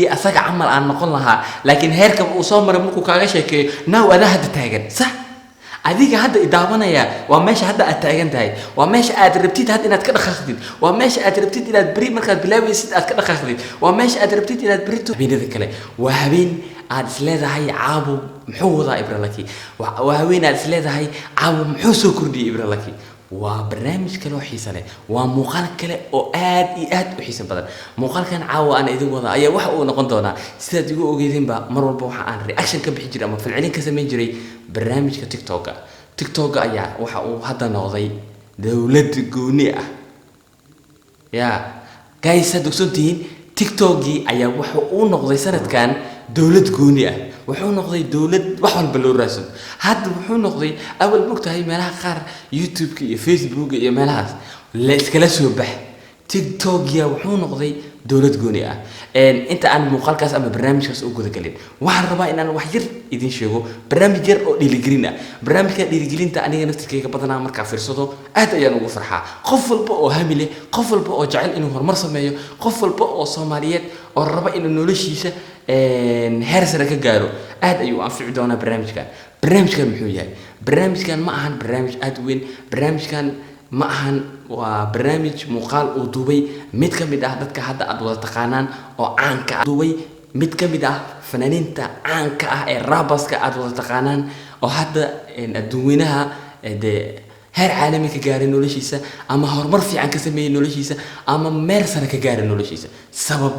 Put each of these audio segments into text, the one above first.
Haddii asaga camal aan noqon lahaa, laakiin heerka uu soo maray markuu kaaga sheekeeyo, now adaa hadda taagan, sax? Adiga hadda idaawanaya, waa meesha hadda aad taagan tahay, waa meesha aad rabtid hadda inaad ka dhaqaaqdid, waa meesha aad rabtid inaad beri markaad bilaabaysid aad ka dhaqaaqdid, waa meesha aad rabtid inaad berito. Habeenada kale waa habeen aad isleedahay, "Caawo muxuu wadaa Ibralaki?" Waa habeen aad isleedahay, "Caawo muxuu soo kordhiyey Ibralaki?" Waa barnaamij kale oo xiise leh, waa muuqaal kale oo aad iyo aad u xiiso badan. Muuqaalkan caawa aan idin wada ayaa waxa uu noqon doonaa, sidaad igu ogeydinba, mar walba waxa aan reaction ka bixi jiray ama falcelin ka samayn jiray barnaamijka TikToka. TikToka ayaa waxa uu hadda noqday dowlad gooni ah. Ya guys, saad ogsoontihiin, TikTokii ayaa wuxu uu noqday sanadkan dowlad gooni ah. Wuxuu noqday dowlad wax walba loo raadsado hadda. Wuxuu noqday, awal mogtahay meelaha qaar YouTube-ka iyo Facebooka iyo meelahaas la iskala soo bax, TikTokia wuxuu noqday dowlad gooni ah. Inta aan muuqaalkaas ama barnaamijkaas u gudagelin, waxaan rabaa inaan wax yar idin sheego, barnaamij yar oo dhiirigelin ah. Barnaamijka dhiirigelinta aniga naftirkayga badanaa markaa fiirsado aad ayaan ugu farxaa. Qof walba oo hami leh, qof walba oo jecel inuu horumar sameeyo, qof walba oo Soomaaliyeed oo raba inuu noloshiisa heer sare ka gaaro, aad ayuu u anfici doonaa barnaamijkan. Barnaamijkan muxuu yahay? Barnaamijkan ma ahan barnaamij aad u weyn. Barnaamijkan ma ahan, waa barnaamij muuqaal uu duubay mid ka mid ah dadka hadda aad wada taqaanaan oo caanka ah, duubay mid ka mid ah fanaaniinta caanka ah ee rapperska aad wada taqaanaan, oo hadda adduunweynaha dee heer caalami ka gaaray noloshiisa, ama horumar fiican ka sameeyey noloshiisa, ama meel sare ka gaaray noloshiisa. Sabab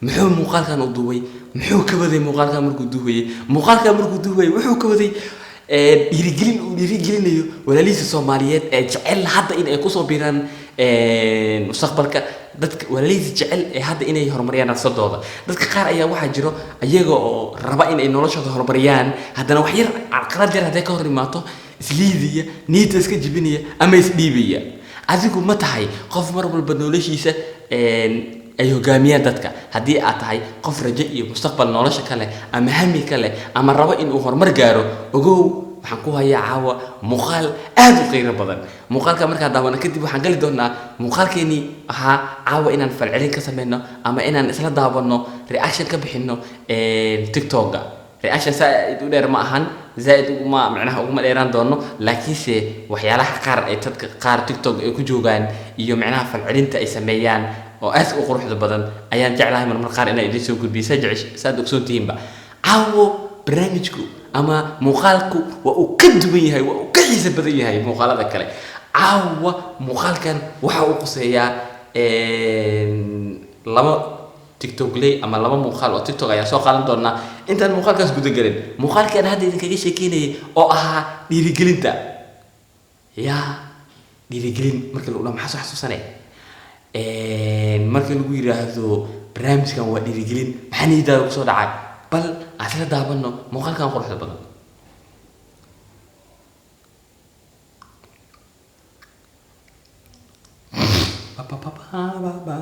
muxuu muuqaalkan u duubay? Muxuu ka waday muuqaalkan markuu duubayay? Muuqaalkan markuu duubayay wuxuu ka waday dhiirigelin uu dhiirigelinayo walaalihiisa Soomaaliyeed ee jecel hadda in ay kusoo biiraan mustaqbalka, dadka walaalihiisa jecel ee hadda inay horumariyaan nafsadooda. Dadka qaar ayaa waxaa jiro iyaga oo raba in ay noloshooda horumariyaan, haddana wax yar, carqalad yar hadday ka hor imaato, isliidaya, niyadda iska jibinaya ama isdhiibaya. Adigu ma tahay qof mar walba noloshiisa ay hogaamiyaan dadka? Haddii aad tahay qof rajo iyo mustaqbal nolosha kale ama hami kale ama rabo inuu horumar gaaro, ogow waxaan ku hayaa caawa muuqaal aad u qiiro badan. Muuqaalka markaan daawano kadib, waxaan gali doonaa muuqaalkeenii ahaa caawa inaan falcelin ka sameyno ama inaan isla daawano, reaction ka bixino TikToka. Reaction zaaid u dheer ma ahan, zaaid uguma macnaha uguma dheeraan doono, laakiinse waxyaalaha qaar ay dadka qaar TikTok ay ku joogaan iyo macnaha falcelinta ay sameeyaan oo aad u quruxda badan ayaan jeclahay marmar qaar inaan idiin soo gudbiyo. Saa jecesh, saad ogsoon tihiinba, caawo barnaamijku ama muuqaalku waa uu ka duwan yahay, waa uu ka xiisa badan yahay muuqaalada kale. Caawa muuqaalkan waxa uu quseeyaa laba TikTok ley ama laba muuqaal oo TikTok ayaa soo qaadan doonaa. Intaan muuqaalkaas guda gelin, muuqaalkii aan hadda idinkaga sheekeynayay oo ahaa dhiirigelinta, yaa dhiirigelin marka lagu dhaho, maxaa soo xasuusanaya? Marka lagu yiraahdo barnaamijkan waa dhiirigelin, maxaa niyadaada kusoo dhacay? Bal aan isla daawano muuqaalkan quruxda badan. Ba, ba, ba, ba, ba.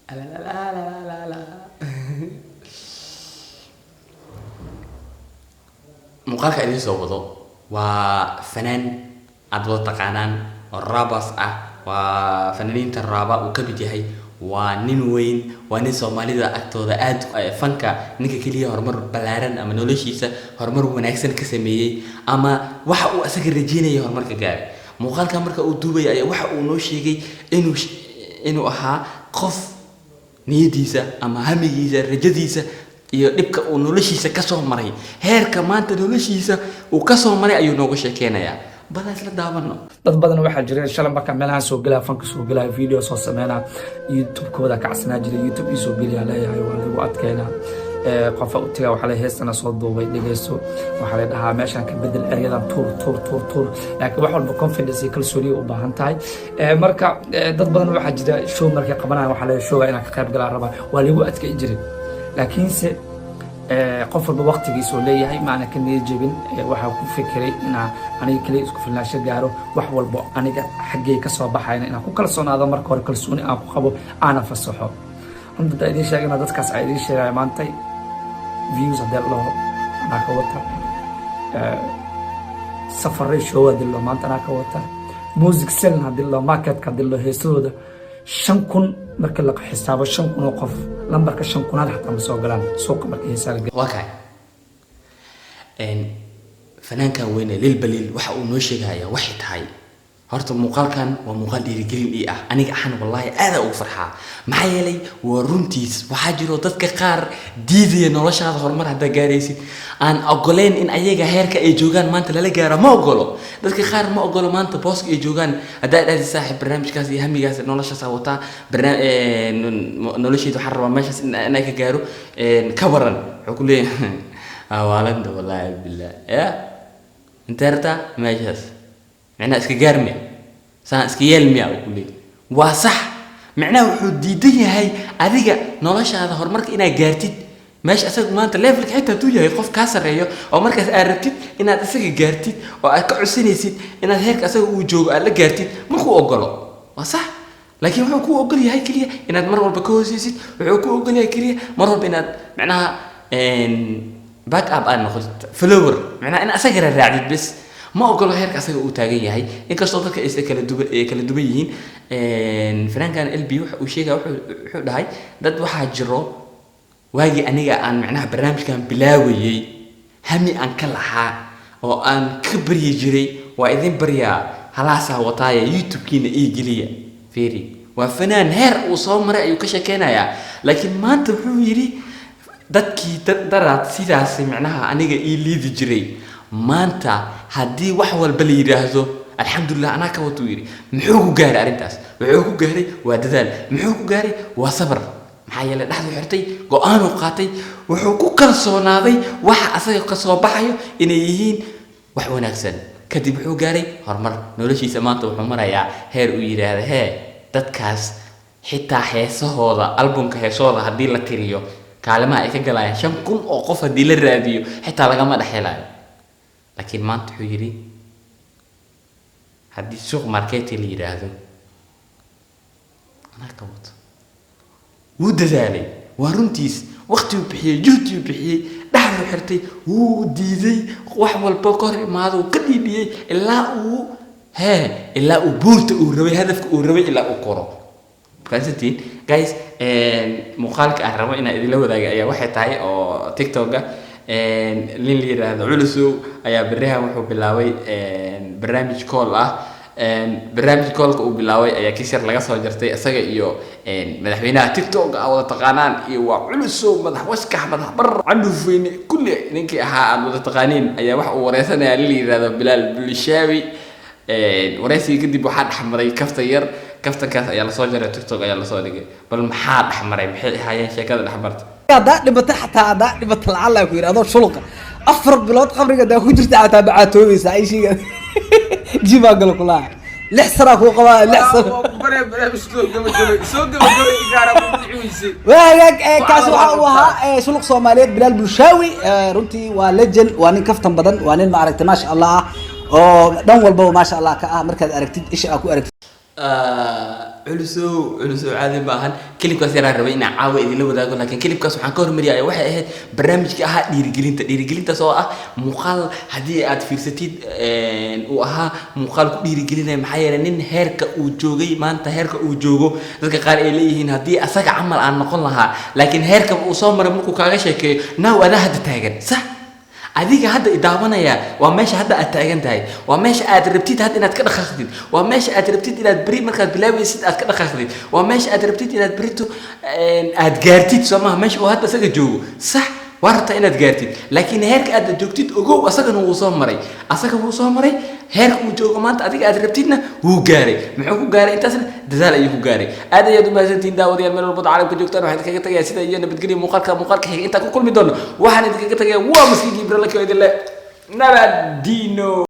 La, la, la, la, la, la. Muuqaalka idiin soo wado waa fanaan aad wada taqaanaan oo rappers ah, waa fanaaniinta rappa uu ka mid yahay. Waa nin weyn, waa nin Soomaalida agtooda aad fanka ninka keliya horumar ballaaran ama noloshiisa horumar wanaagsan ka sameeyey, ama waxa uu asaga rajeynaya horumarka gaaray. Muuqaalka marka uu duubaya ayaa waxa uu noo sheegay inuu ahaa qof niyadiisa ama hamigiisa, rajadiisa iyo dhibka uu noloshiisa kasoo maray, heerka maanta noloshiisa uu kasoo maray ayuu nooga sheekeynayaa. Bal isla daawano. Dad badan waxaa jira shalay markaa meelahan soo gelaya, fanka soo gelaya, video soo sameynaa, YouTube-kooda kacsanaa jiray. "YouTube ii soo geliyaa," leeyahay, waa lagu adkeynaa. Qofa u tagaa, waxaa la heestana soo duubay, dhegeyso, waxaa la dhahaa, "Meeshaan ka bedel, eryadan tuur, tuur, tuur, tuur." Laakiin wax walba confidence iyo kalsooniya u baahan tahay. Marka dad badan waxaa jira show markay qabanayaan, waxaa leeyahay, "Showga inaan ka qayb galaa rabaa," waa lagu adkay jiray. Laakiinse qof walba waqtigiisa oo leeyahay, maana ka niyad jebin. Waxaa ku fikiray inaa aniga kaliya isku filnaansho gaaro, wax walbo aniga xaggay ka soo baxayna inaan ku kalsoonaado. Marka hore kalsooni aan ku qabo, aana fasaxo. Runta haddaa idiin sheegana, dadkaas aa idiin sheegaya maantay, views haddii la dhaho anaa ka wata, safaray show haddii la dhaho maanta anaa ka wata, music selling haddii la dhaho, marketka haddii la dhaho, heesahooda 5,000 marka la xisaabo, 5,000 oo qof, lambarka 5,000aad xataa ma soo galaan suuqa marka heesaa la. Waa kay fanaankan weyne Lil Baliil waxa uu noo sheegaya waxay tahay. Horta muuqaalkan waa muuqaal dhiirigelin ii ah aniga ahaan, wallaahi aadaa ugu farxaa. Maxaa yeelay, waa runtiis. Waxaa jiro dadka qaar diidaya noloshaada horumar haddaa gaaraysid, aan ogoleyn in ayaga heerka ay joogaan maanta lala gaaro. Ma ogolo dadka qaar, ma ogolo maanta booska ay joogaan. Haddaa dhahdi, "Saaxib, barnaamijkaas iyo hamigaas noloshaas wataa, nolosheyda waxaan rabaa meeshaas inaan ka gaaro, ka waran?" Wuxuu ku leeyahay, "Awaalanta, wallaahi billah, ya intee rabtaa meeshaas? Micnaha iska gaar miya? Saan iska yeel miya?" Uu ku leeyahay. Waa sax. Micnaha wuxuu diidan yahay adiga noloshaada horumarka inaad gaartid meesha isaga maanta levelka, xitaa hadduu yahay qof kaa sarreeyo oo markaas aad rabtid inaad isaga gaartid oo aad ka codsanaysid inaad heerka isaga uu joogo aad la gaartid, markuu ogolo. Waa sax. Laakiin wuxuu kuu ogol yahay keliya inaad mar walba ka hooseysid. Wuxuu kuu ogol yahay keliya mar walba inaad macnaha back up aad noqotid, follower, macnaha in asaga raacdid bes. Ma ogolo heerka asaga uu taagan yahay, inkastoo dadka aysa kala duwan, ay kala duwan yihiin. Fanaankan LB waxa uu sheegaya, wuxuu dhahay, dad waxaa jiro waagii aniga aan macnaha barnaamijkan bilaawayey hami aan ka lahaa oo aan ka baryi jiray, "Waa idin baryaa, halaasaa wataaya, YouTube-kiina ii geliya." Fiiri, waa fanaan heer uu soo maray ayuu ka sheekeynayaa. Laakiin maanta wuxuu yidhi, dadkii dad daraad sidaas macnaha aniga ii liidi jiray, maanta haddii wax walba la yidhaahdo, alxamdulilah, anaa ka watuu yidhi. Muxuu ku gaaray arrintaas? Wuxuu ku gaaray waa dadaal. Muxuu ku gaaray? Waa sabar. Maxaa yeelay, dhexdu xirtay, go-aanuu qaatay, wuxuu ku kalsoonaaday waxa asaga ka soo baxayo inay yihiin wax wanaagsan. Kadib wuxuu gaaray horumar noloshiisa. Maanta wuxuu marayaa heer uu yidhaahda, hee, dadkaas xitaa heesahooda, albumka heesahooda haddii la tiriyo, kaalimaha ay ka galayaan 5,000 oo qof haddii la raadiyo, xitaa lagama dhex helayo. Laakiin maanta wuxuu yidhi, haddii suuq marketi la yidhaahdo, anaa ka wato. Wuu dadaalay, waa runtiis. Waqtiguu bixiyey, juhdiguu bixiyey, dhexduu xirtay, wuu diiday wax walba ka hor imaado, uu ka dhiidhiyey ilaa uu hee, ilaa uu buurta uu rabay, hadafka uu rabay ilaa uu koro. Fahansantiin, guys? Muuqaalka aan rabo inaan idinla wadaaga ayaa waxay tahay oo TikToka nin la yiraahdo Culusow ayaa berihan wuxuu bilaabay barnaamij call ah. Barnaamij callka uu bilaabay ayaa kis yar laga soo jartay isaga iyo madaxweynaha TikTok aa wada taqaanaan, iyo waa Culusow, madax waskax, madax bar, candhufweyne, kulli ninkii ahaa aad wada taqaaniin ayaa waxa uu wareysanayaa nin la yiraahdo Bilaal Bulshaawi. Wareysigii kadib waxaa dhexmaray kaftan yar. Kaftankaas ayaa lasoo jaray, TikTok ayaa lasoo dhigay. Bal maxaa dhexmaray? Maxay ahaayeen sheekada dhexmarta? Haddaa dhibata, xataa haddaa dhibata, lacala ku yidhi adoo shuluqa 4 bilood qabriga hadaa ku jirta, xataa bacaatoobaysa. Ay sheega jibaa galo kulaha, 6 sanaa kuu qabaa, 6 sano. Waa hagaag. Kaasi waxa uu ahaa shuluq Soomaaliyeed Bilaal Bulshaawi. Runtii waa legend, waa nin kaftan badan, waa nin maaragtay maasha Allah ah, oo dhan walbaba maasha Allah ka ah. Markaad aragtid, isha aa ku aragtid. Culusow, Culusow caadi ma ahan. Clipkaas yaraan rabay inaan caawa idinla wadaago, laakiin clipkaas waxaan ka hormariyay waxay ahayd barnaamijkii ahaa dhiirigelinta. Dhiirigelintaas oo ah muuqaal haddii aad fiirsatid uu ahaa muuqaal ku dhiirigelinaya. Maxaa yeelay, nin heerka uu joogay maanta, heerka uu joogo, dadka qaar ay leeyihiin haddii asaga camal aan noqon lahaa, laakiin heerka uu soo maray markuu kaaga sheekeeyo, now adaa hadda taagan. Sax. Adiga hadda idaawanaya, waa meesha hadda aad taagan tahay, waa meesha aad rabtid hadda inaad ka dhaqaaqdid, waa meesha aad rabtid inaad beri markaad bilaabaysid aad ka dhaqaaqdid, waa meesha aad rabtid inaad berito aad gaartid. Soo maha meesha uu hadda isaga joogo? Sax, waa rabtaa inaad gaartid, laakiin heerka aad joogtid, ogow, asagana wuu soo maray. Asaga wuu soo maray heerka uu joogo maanta, adiga aad rabtidna wuu gaaray. Muxuu ku gaaray intaasna? Dadaal ayuu ku gaaray. Aad ayaad u mahadsantihiin, daawadayaal, meel walbada caalamka joogtaan. Waxaan idinkaga tagayaa sida iyo nabadgelyo. Muuqaalka xiga intaan ku kulmi doono, waxaan idinkaga tagayaa waa maskiinkii Ibralaki oo idin le nabadino.